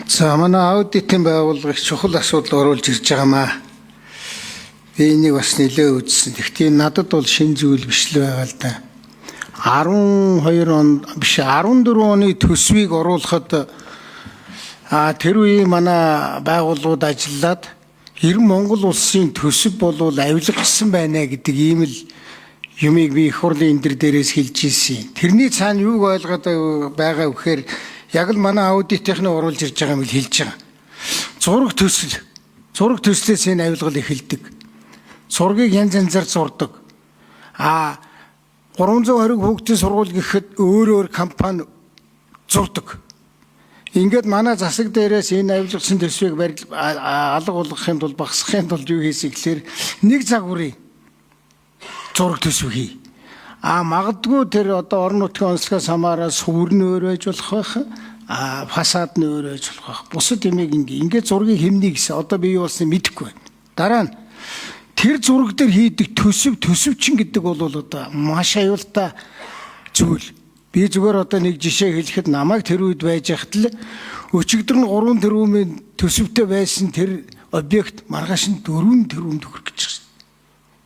За, манай аудитын байгууллага их чухал асуудал оруулж ирж байгаамаа. Би энийг бас нэлээ үзсэн. Гэхдээ надад бол шинэ зүйл биш л байгаа л да. 12 он биш, 14 оны төсвийг оруулахад тэр үеийн манай байгууллагууд ажиллаад 90 Монгол улсын төсөв болвол авилгасан байна гэдэг ийм л юмыг би их хурлын энэ дээрээс хэлж ирсэн. Тэрний цаана юуг ойлгоод байгаа вэ гэхээр яг л манай аудитынхны оруулж ирж байгаа юм л хэлж байгаа. Зураг төсөл. Зураг төслөөс энэ авилгал эхэлдэг. Зургийг янз янзаар зурдаг. 320 хүүхдийн сургууль гэхэд өөр өөр компани зурдаг. Ингээд манай засаг дээрээс энэ авилгасан төсвийг алга болгохын тулд, багасгахын тулд юу хийсэн гэхээр нэг загварын зураг төсөв хий. Магадгүй тэр одоо орон нутгийн онцлогоос хамаараа сүвэр нь өөр байж болох байх. Фасад нь өөр байж болох байх. Бусад юмыг ингээд зургийг хэмнэ гэсэн. Одоо би юу болсныг мэдэхгүй байна. Дараа нь тэр зураг дээр хийдэг төсөв, төсөвчин гэдэг бол одоо маш аюултай зүйл. Би зүгээр одоо нэг жишээ хэлэхэд намайг тэр үед байж байхад л өчигдөр нь 3 тэрбумын төсөвтэй байсан тэр объект маргааш нь 4 тэрбумд хүрэх гэж байна.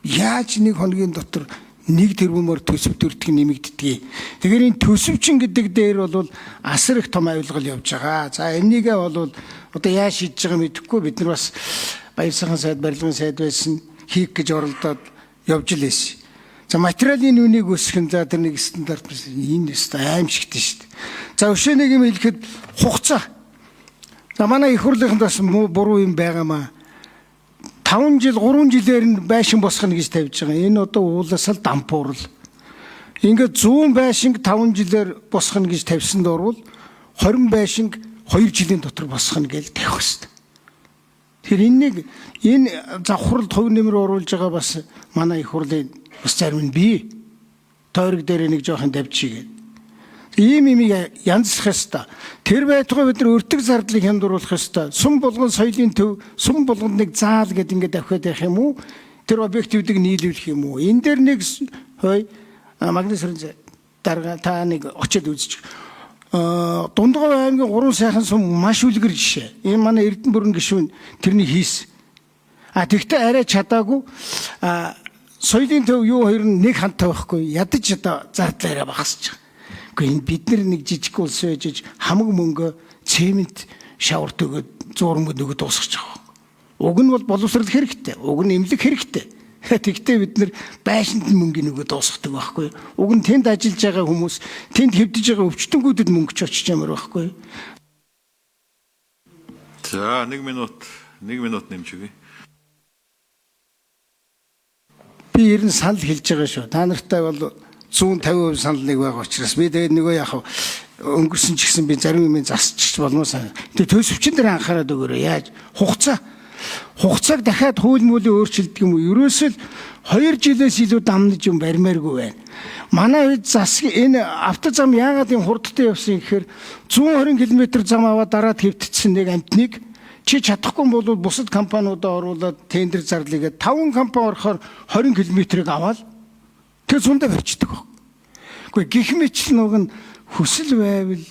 Яаж нэг хоногийн дотор 1 тэрбумаар төсөв төрдөг нэмэгддэг. Тэгэхээр энэ төсөвчин гэдэг дээр бол асар их том авилгал явж байгаа. За, энийгээ бол одоо яаж шийдэж байгаа мэдэхгүй, бид нар бас Баяр сайхан сайд, барилгын сайд байсан, хийх гэж оролдоод явж л байсан. За, материалын үнийг өсгөх нь, за, тэр нэг стандарт, энэ өстой аимшигтэй шүү дээ. За, өшөө нэг юм хэлэхэд хугацаа. За, манай их хурлынханд бас буруу юм байгаамаа. 5 жил, 3 жилээр нь байшин босгоно гэж тавьж байгаа. Энэ одоо ууласаа л дампуурал. Ингээд 100 байшинг 5 жилээр босгоно гэж тавьсан дурвал 20 байшинг 2 жилийн дотор босгоно гэж тавих хэрэгтэй. Тэгэхээр энэнийг энэ завхралд хувь нэмэр оруулж байгаа бас манай их хурлын бас зарим нь бий. Тойрог дээр нэг жоохон давчигээд. Ийм имийг янзлах ёстой. Тэр байтугай бид нар өртөг зардлыг хямдруулах ёстой. Сум болгон соёлын төв, сум болгонд нэг заал гэд ингээд давхиад байх юм уу? Тэр объективдийг нийлүүлэх юм уу? Энэ дээр нэг хой Магнис дарга та нэг очиод үзчих. Дундгов аймгийн 3 сайхан сум маш үлгэр жишээ. Энэ манай Эрдэнэ бүрэн гишүүн тэрнийг хийсэн. Тэгтээ арай чадаагүй, соёлын төв юу хоёр нь нэг хамтаа байхгүй. Ядаж одоо зардал арай багасч байгаа. Гэхдээ энэ бид нар нэг жижиг улс байж хамаг мөнгө цемент шаварт өгөөд, зуурмөд өгөөд дуусгаж байгаа. Уг нь бол боловсрол хэрэгтэй. Уг нь эмнэлэг хэрэгтэй. Тэгтээ бид нар байшинд нь мөнгө өгөөд дуусгадаг байхгүй. Уг нь тэнд ажиллаж байгаа хүмүүс, тэнд хэвдэж байгаа өвчтөнгүүдэд мөнгө ч очиж ямар байхгүй. За, 1 минут, 1 минут нэмж өгье. Би ер нь санал хэлж байгаа шүү. Та нартай бол 150% санал нэг байгаа учраас би тэгээд нөгөө яг өнгөрсөн ч гэсэн би зарим юм засчих болмоо сан. Тэгээд төсөвчин дээр анхаарал өгөөрэй. Яаж хугацааг дахиад хууль муулийн өөрчилдөг юм уу? Ерөөсөө л 2 жилээс илүү дамнаж юм баримааргүй байна. Манай үед засаг энэ автозам яагаад юм хурдтай явсан гэхээр 120 км зам аваад дараад хэвтчихсэн нэг амтныг чи чадахгүй бол бусад компаниудаа оруулаад тендер зарлыгээд 5 компани орохоор 20 км-ийг аваад тэр зундаа барьчихдаг баг. Гэхдээ гих мэтэл нэг нь хүсэл байвал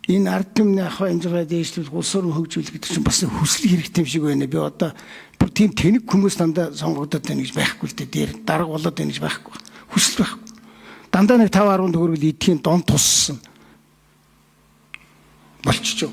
энэ ард түмний ах хэмжээгээ дээшлүүл, улс орон хөгжүүлэх гэдэг чинь бас хүсэл хэрэгтэй юм шиг байна. Би одоо бүр тийм тэнэг хүмүүс дандаа сонгогдоод байна гэж байхгүй л дээ. Дээр дарга болоод байна гэж байхгүй. Хүсэл байхгүй. Дандаа нэг 5 10 төгрөгөл идэхийн дон туссан. Болчихжоо.